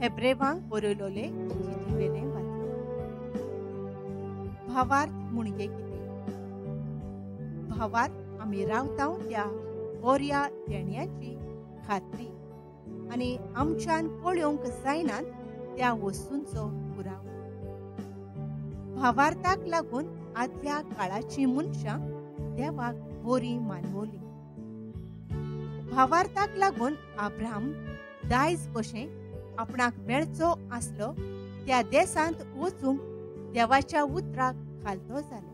हेब्रेवांक बरयलोले चिटीवेलें वाचप. भावार्थ म्हणजे कितें? भावार्थ आमी रावता त्या बऱ्या देण्याची खात्री आनी आमच्यान पळोवंक जायनात त्या वस्तूंचो पुरावो. भावार्थाक लागून आदल्या काळाची मनशां देवाक बरी मानवली. भावार्थाक लागून अब्राहम दायज कशें आपणाक मेळचो आसलो त्या देशांत वचूंक देवाच्या उतराक खालतो जालो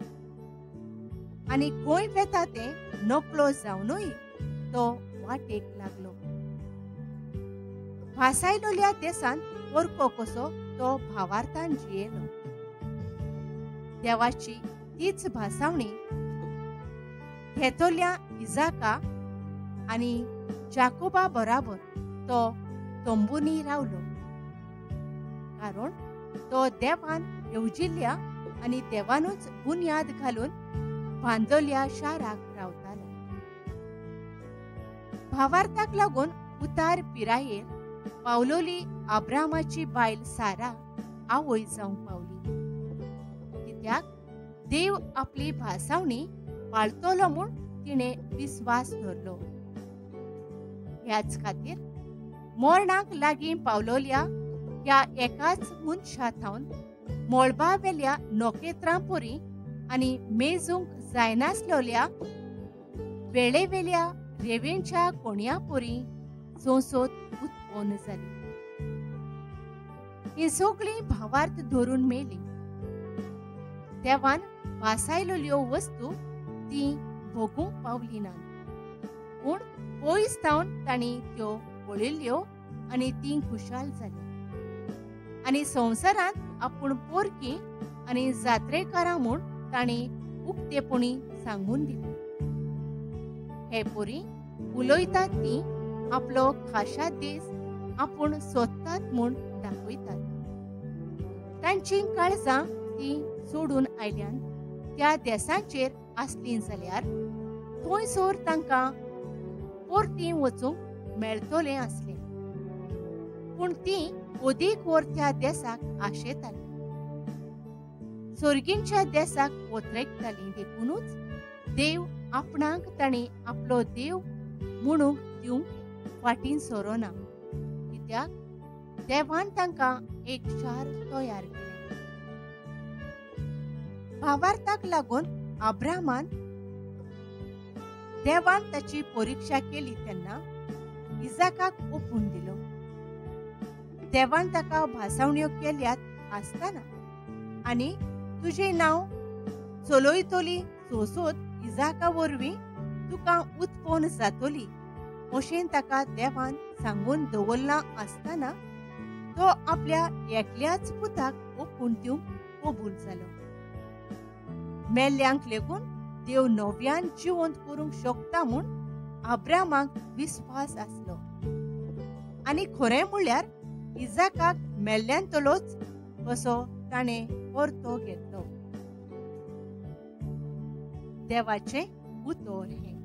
आनी खंय वेता तें नकळो जावनूय तो वाटेक लागलो. भासायलोल्या देशांत परको कसो तो भावार्थान जियेलो. देवाची तीच भासावणी घेतल्या इजाका आनी जाकोबा बराबर तो तंबूनी रावलो, कारण तो देवान येवजिल्ल्या आनी देवानूच बुन्याद घालून बांदलेल्या शाराक रावतालो. भावार्थाक लागून उतार पिरायेर पावलोली अब्रामाची बायल सारा आवय जावंक पावली, कित्याक देव आपली भासावणी पाळतलो म्हूण तिणें विस्वास धरलो. ह्याच खातीर मरणाक लागीं पावलोल्या ह्या एकाच मनशा थावन मळबावेल्या नखेत्रां परी आनी मेजूंक जायनासलोल्या वेळेवेल्या रेवेंच्या कोणया परी संसद उत्पन्न जाली. ही सगळीं भावार्थ धरून मेली. देवान भासायलोल्यो वस्तू ती भोगूंक पावली ना, पूण पयस थावन तांणी त्यो पळयल्यो आनी ती खुशाल जाली आनी संवसारांत आपूण पोरकी आनी जात्रेकारां म्हूण तांणी उक्तेपणी सांगून दिली. हे पोरी उलयतात ती आपलो खाशा दीस आपूण सोदतात म्हूण दाखयतात. तांची काळजां ती सोडून आयल्यान त्या देसाचेर आसली जाल्यार थंयसर तांकां परतीं वचूंक मेळटलें आसलें, पूण ती अदीक वर त्या देसाक आशेताली, सोर्गींच्या देसाक वोतरेकताली. देखुनूच देव आपणाक तांणी आपलो देव म्हणूंक दिवंक फाटीं सरोना, कित्याक देवान तांकां एक शार तयार केलें. भावार्थाक लागून अब्राहमान देवान ताची परिक्षा केली तेन्ना इजाकाक ओपून दिलो. देवान ताका भासावण्यो केल्यात आसतना आनी तुजें नांव चलयतली सोसोत इजाका वरवीं तुका उत्पन्न जातली अशें ताका देवान सांगून दवरलां आसतना तो आपल्या एकल्याच पुताक ओपून दिवंक कबूल जालो. मेल्ल्यांक लेगून देव नव्यान जिवंत करूंक शकता म्हूण अब्रामाक विस्वास आसलो आनी खरें म्हणल्यार इजाकाक मेल्ल्यांतलोच असो ताणें परतो घेतलो. देवाचें उतर हें.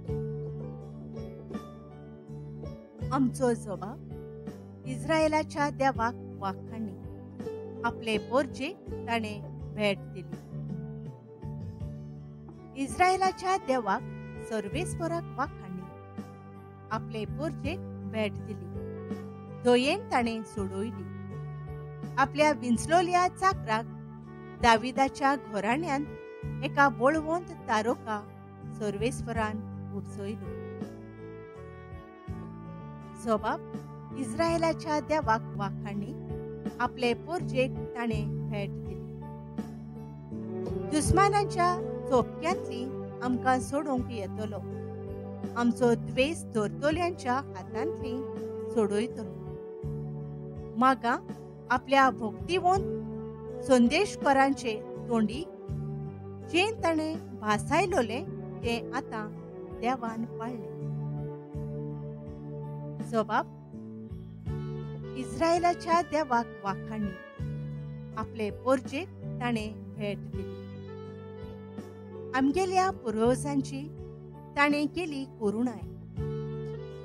आमचो जबाब इस्रायलाच्या देवाक वाखाणी आपले पोरजेक ताणें भेट दिली. इस्रायलाच्या देवाक सर्वेस्पराक वाखाणी आपले पोरजेक भेट दिली. दयेन ताणें सोडयली. आपल्या विंचलोल्या चाकराक दाविदाच्या घराण्यांत एका बळवंत तारोका सर्वेस्परान उपसयलो. जबाब इस्रायलाच्या देवाक वाखाणी आपले पोरजेक ताणें भेट दिली. दुस्मानांच्या चोपक्यांतली आमकां सोडोवंक येतलो, आमचो द्वेस धरतल्यांच्या हातांतली सोडयतलो. मागा आपल्या भक्तिवंत संदेशकरांचे तोंडी जें ताणें भासायलोलें तें आतां देवान पाळ्ळें. जबाब इस्रायलाच्या देवाक वाखाणी आपले पोरजेक ताणें भेट दिली. आमगेल्या पुर्वजांची ताणें केली करुणाय,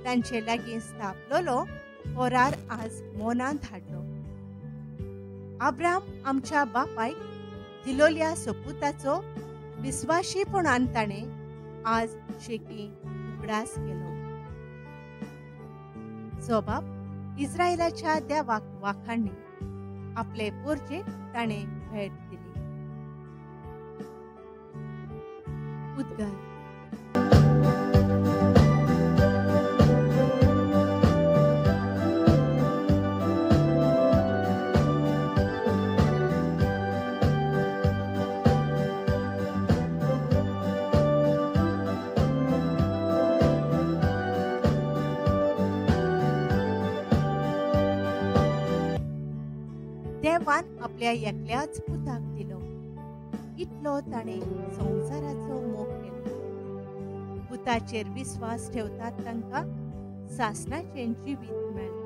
तांचे लागीं स्थापलोलो करार आज मोनांत हाडलो. अब्राम आमच्या बापायक दिलोल्या सोपुताचो विस्वाशीपणान ताणें आज शेकी उगडास केलो. जोबाब इस्रायलाच्या देवाक वाखाणणी आपले पोरजेक ताणें भेट दिली. उद्गार. देवान आपल्या एकल्याच पुताक दिलो, इतलो ताणें संवसाराचो मोग केलो. पुताचेर विस्वास ठेवतात तांकां सासणाचें जिवीत मेळटा.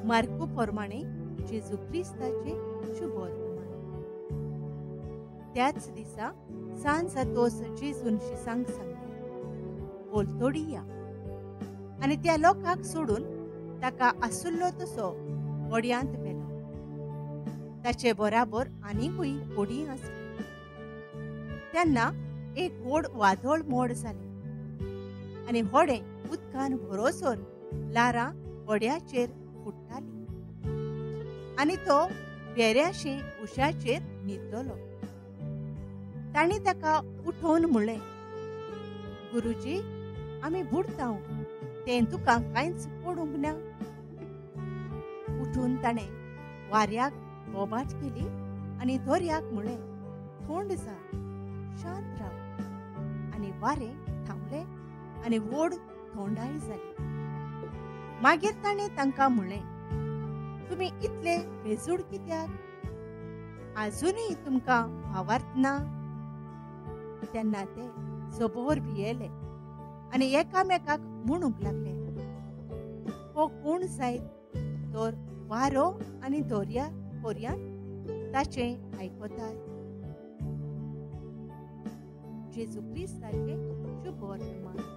मार्कू प्रमाणे जेजू क्रिस्ताचे शुभवर्तमान. त्याच दिसा सांज जातोच जेजून शिसांक सांगलें, बोलतोडी या. आनी त्या लोकांक सोडून ताका आसुल्लो तसो व्हड्यांत व्हेलो. ताचे बराबर आनीकूय होडी आसली. तेन्ना एक व्हड वादळ मोड जालें आनी व्हडें उदकान भरोसर लारां व्हड्याचेर फुट्टाली आनी तो वेऱ्याशी उशाचेर न्हिदलो. तांणी ताका उठोवन म्हणलें, गुरुजी, आमी बुडतांव, तें तुका कांयच पडूंक ना. उठून ताणें वाऱ्याक बोबाट केली आनी दर्याक म्हणलें, थंड जा, शांत राव. आनी वारें थांबलें आनी व्हड थंडाय जाली. मागीर ताणें तांकां म्हणलें, तुमी इतले भेजूड कित्याक? आजुनूय तुमकां भावार्थ ना? तेन्ना ते सबोर भियेले आनी एकामेकाक म्हणूंक लागले, हो कोण जायत तर वारो आनी दर्या पर्यान ताचें आयकतात. जेजू क्रिस्ताचें शुभवर्तमान.